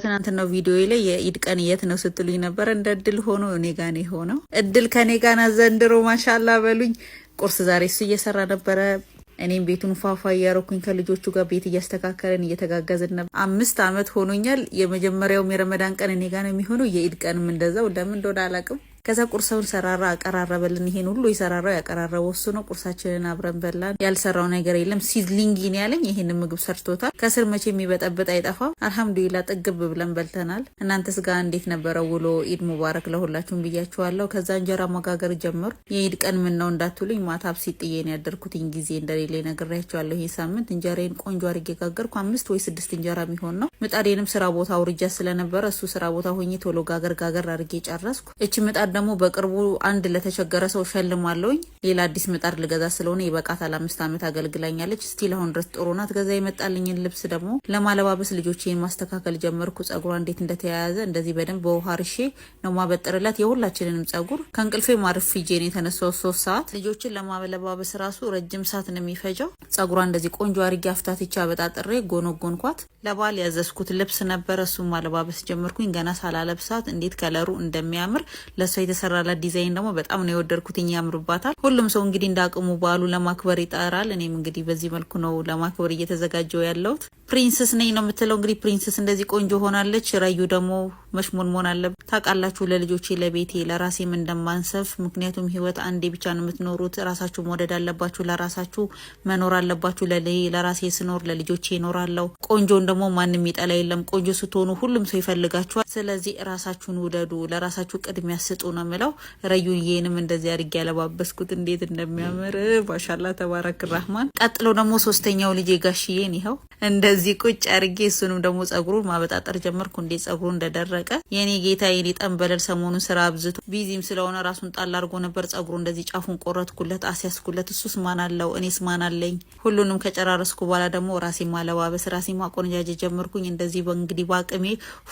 በትናንትናው ቪዲዮ ላይ የኢድ ቀን የት ነው ስትሉኝ ነበር። እንደ እድል ሆኖ እኔ ጋ ነው የሆነው። እድል ከኔ ጋ ናት ዘንድሮ፣ ማሻላ በሉኝ። ቁርስ ዛሬ እሱ እየሰራ ነበረ። እኔም ቤቱን ፏፏ እያረኩኝ ከልጆቹ ጋር ቤት እያስተካከልን እየተጋገዝን ነበር። 5 አመት ሆኖኛል። የመጀመሪያውም የረመዳን ቀን እኔ ጋ ነው የሚሆነው። የኢድ ቀንም እንደዛው፣ ለምን እንደሆነ አላውቅም። ከዛ ቁርሰውን ሰራራ አቀራረበልን። ይሄን ሁሉ የሰራራው ያቀራረበው እሱ ነው። ቁርሳችንን አብረን በላን። ያልሰራው ነገር የለም። ሲዝሊንጊን ያለኝ ይሄን ምግብ ሰርቶታል። ከስር መቼ የሚበጠብጥ አይጠፋም። አልሐምዱሊላ ጥግብ ብለን በልተናል። እናንተስ ጋር እንዴት ነበረ ውሎ? ኢድ ሙባረክ ለሁላችሁም ብያችኋለሁ። ከዛ እንጀራ መጋገር ጀመሩ። የኢድ ቀን ምን ነው እንዳትሉኝ፣ ማታ አብሲት ጥዬ ነው ያደርኩትኝ፣ ጊዜ እንደሌለ ነግሬያችኋለሁ። ይሄ ሳምንት እንጀራዬን ቆንጆ አድርጌ ጋገርኩ። አምስት ወይ ስድስት እንጀራ የሚሆን ነው። ምጣዴንም ስራ ቦታ አውርጃ ስለነበረ እሱ ስራ ቦታ ሆኜ ቶሎ ጋገር ጋገር አድርጌ ጨረስኩ። እቺ ምጣድ ደግሞ በቅርቡ አንድ ለተቸገረ ሰው ሸልማለሁኝ። ሌላ አዲስ ምጣድ ልገዛ ስለሆነ ይበቃታል። 5 ዓመት አገልግላኛለች። Still አሁን ድረስ ጥሩ ናት። ከዛ የመጣልኝን ልብስ ደግሞ ለማለባበስ ልጆቼን ማስተካከል ጀመርኩ። ጸጉሯ እንዴት እንደተያያዘ እንደዚህ በደንብ በውሃ ርሼ ነው ማበጥርላት የሁላችንንም ጸጉር። ከእንቅልፌ ማርፍጄ ነው የተነሳው 3 ሰዓት። ልጆችን ለማለባበስ ራሱ ረጅም ሰዓት ነው የሚፈጀው። ጸጉሯ እንደዚህ ቆንጆ አርጌ አፍታትቻ አበጣጥሬ ጎነጎንኳት። ለበዓል ያዘዝኩት ልብስ ነበረ፣ እሱም ማለባበስ ጀመርኩኝ። ገና ሳላለብሳት እንዴት ከለሩ እንደሚያምር፣ ለእሷ የተሰራላት ዲዛይን ደግሞ በጣም ነው የወደድኩት። ያምርባታል። ሁሉም ሰው እንግዲህ እንደ አቅሙ በዓሉ ለማክበር ይጠራል። እኔም እንግዲህ በዚህ መልኩ ነው ለማክበር እየተዘጋጀው ያለሁት። Princess ነኝ ነው የምትለው። እንግዲህ princess እንደዚህ ቆንጆ ሆናለች። ረዩ ደግሞ መሽሞንሞን አለ። ታውቃላችሁ፣ ለልጆቼ፣ ለቤቴ፣ ለራሴም እንደማንሰፍ። ምክንያቱም ህይወት አንዴ ብቻ ነው የምትኖሩት። ራሳችሁ መውደድ አለባችሁ። ለራሳችሁ መኖር አለባችሁ። ለራሴ ስኖር ለልጆቼ ይኖራለሁ። ቆንጆን ደግሞ ማንም ይጠላ የለም። ቆንጆ ስትሆኑ ሁሉም ሰው ይፈልጋችኋል። ስለዚህ ራሳችሁን ውደዱ፣ ለራሳችሁ ቅድሚያ ስጡ ነው የምለው። ረዩዬንም እንደዚህ አድርጌ ያለባበስኩት እንዴት እንደሚያምር፣ ማሻላ ተባረክ ራህማን። ቀጥሎ ደግሞ ሶስተኛው ልጄ ጋሽዬን ይኸው እንደዚህ ቁጭ አድርጌ እሱንም ደግሞ ጸጉሩን ማበጣጠር ጀመርኩ። እንዴት ጸጉሩ እንደደረቀ የኔ ጌታ የኔ ጠንበለል። ሰሞኑን ስራ አብዝቶ busy ም ስለሆነ ራሱን ጣል አድርጎ ነበር። ጸጉሩ እንደዚህ ጫፉን ቆረጥኩለት፣ አስያዝኩለት። እሱስ ማን አለው እኔስ ማን አለኝ? ሁሉንም ከጨራረስኩ በኋላ ደግሞ ራሴ ማለባበስ ራሴ ማቆነጃጀት ጀመርኩኝ። እንደዚህ እንግዲህ በአቅሜ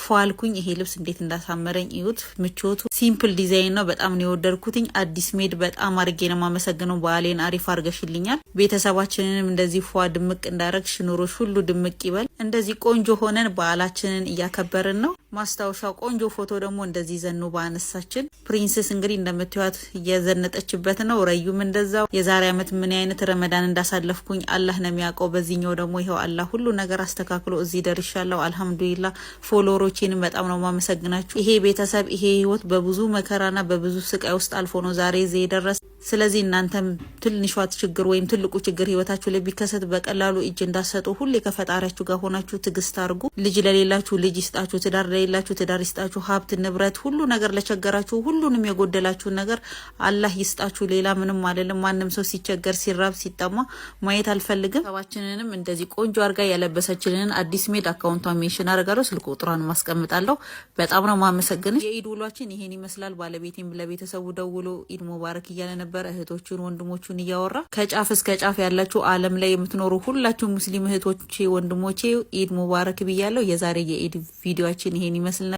ፏልኩኝ። ይሄ ልብስ እንዴት እንዳሳመረኝ እዩት። ምቾቱ simple design ነው። በጣም ነው የወደድኩትኝ። አዲስ ሜድ በጣም አድርጌ ነው የማመሰግነው። በዓሌን አሪፍ አድርገሽልኛል። ቤተሰባችንንም እንደዚህ ፏ ድምቅ እንዳረግሽ ኑሮሽ ሁሉ ድምቅ ይበል። እንደዚህ ቆንጆ ሆነን በዓላችንን እያከበርን ነው። ማስታወሻ ቆንጆ ፎቶ ደግሞ እንደዚህ ዘኑ በአነሳችን። Princess እንግዲህ እንደምታዩት እየዘነጠችበት ነው። ረዩም እንደዛው። የዛሬ አመት ምን አይነት ረመዳን እንዳሳለፍኩኝ አላህ ነው የሚያውቀው። በዚህኛው ደግሞ ይኸው አላህ ሁሉ ነገር አስተካክሎ እዚህ ደርሻለሁ። አልሐምዱሊላ። Follower ኦቼንም በጣም ነው ማመሰግናችሁ። ይሄ ቤተሰብ ይሄ ህይወት በብዙ መከራና በብዙ ስቃይ ውስጥ አልፎ ነው ዛሬ እዚህ የደረሰ። ስለዚህ እናንተም ትንሿ ችግር ወይም ትልቁ ችግር ህይወታችሁ ላይ ቢከሰት በቀላሉ እጅ እንዳትሰጡ፣ ሁሌ ከፈጣሪያችሁ ጋር ሆናችሁ ትግስት አድርጉ። ልጅ ለሌላችሁ ልጅ ይስጣችሁ፣ ትዳር ለሌላችሁ ትዳር ይስጣችሁ፣ ሀብት ንብረት፣ ሁሉ ነገር ለቸገራችሁ ሁሉንም የጎደላችሁን ነገር አላህ ይስጣችሁ። ሌላ ምንም አልልም። ማንም ሰው ሲቸገር፣ ሲራብ፣ ሲጠማ ማየት አልፈልግም። ሰባችንንም እንደዚህ ቆንጆ አድርጋ ያለበሰችልንን አዲስ ሜድ account ቷን mention አደርጋለሁ፣ ስልክ ቁጥሯን ማስቀምጣለሁ። በጣም ነው ማመሰግንሽ። የኢድ ውሏችን ይሄን ይመስላል። ባለቤቴም ለቤተሰቡ ደውሎ ኢድ ሙባረክ እያለ ነበር፣ እህቶቹን ወንድሞቹን እያወራ። ከጫፍ እስከ ጫፍ ያላችሁ ዓለም ላይ የምትኖሩ ሁላችሁ ሙስሊም እህቶቼ ወንድሞቼ ኢድ ሙባረክ ብያለሁ። የዛሬ የኢድ ቪዲዮአችን ይሄን ይመስል።